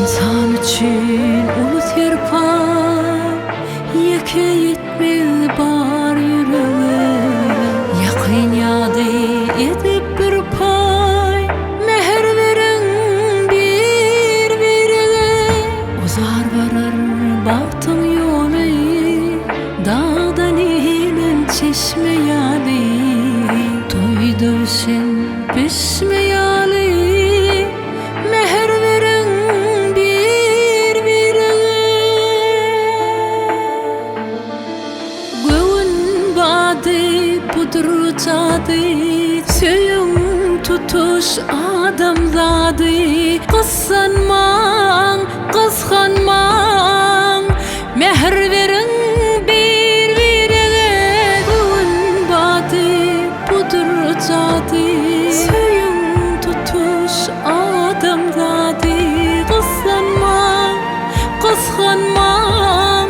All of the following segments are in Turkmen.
Ynsan üçin uly serpaý, Ýeke ýetmez bar ýürege. Ýakyn ýady edip bir paý, Mähir beriň bir-birege. Uzar barar bagtyň ýoly, Dagdan inen çeşme ýaly. Toýda bişen pişme ýaly, Mähir beriň bir-birege. Göwün bady budur jady, Söýüň tutuş adamzady. Gyssanmaň, gysganmaň, Mähir beriň bir-birege. Göwün bady budur jady, Söýüň tutuş adamzady. Gyssanmaň, gysganmaň,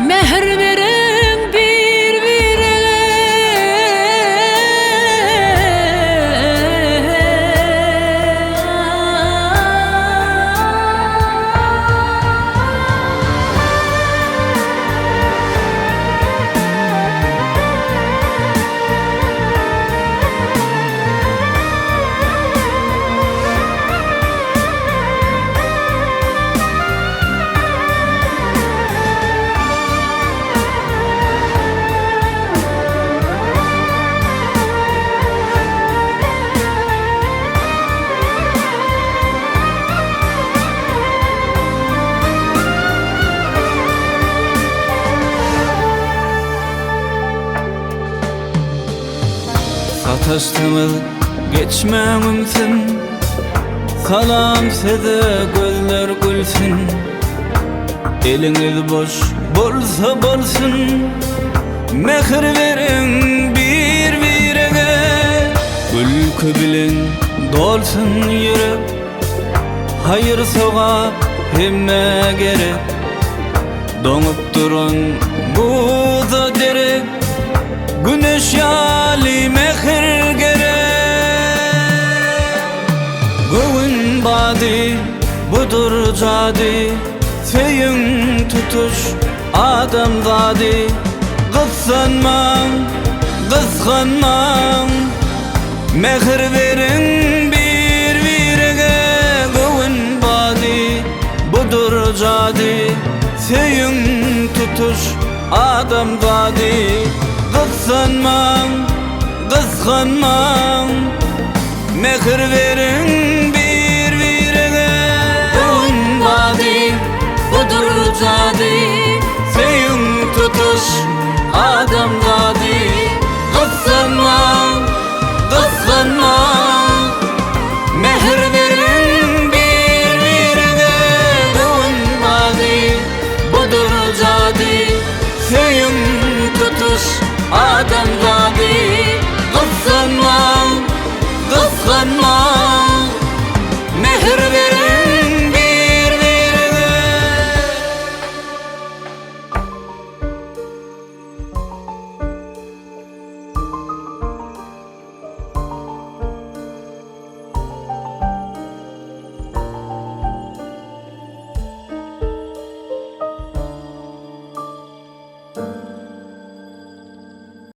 Mähir beriň bir-birege. Sataşsaňyz geçmäň ümsüm Salam size gözler gülsün Eliňiz boş bolsa bolsun Mähir beriň bir-birege Gülki bilen dolsun ýürek Haýyr sogap hemmä gerek Doňup duran buza derek Güneş ýaly mähir gerek Göwün bady budur jady Söýüň tutuş adamzady Gyssanmaň, gysganmaň Mähir beriň bir-birege Göwün bady budur jady Söýüň tutuş adamzady Gyssanmaň, gysganmaň Mähir beriň.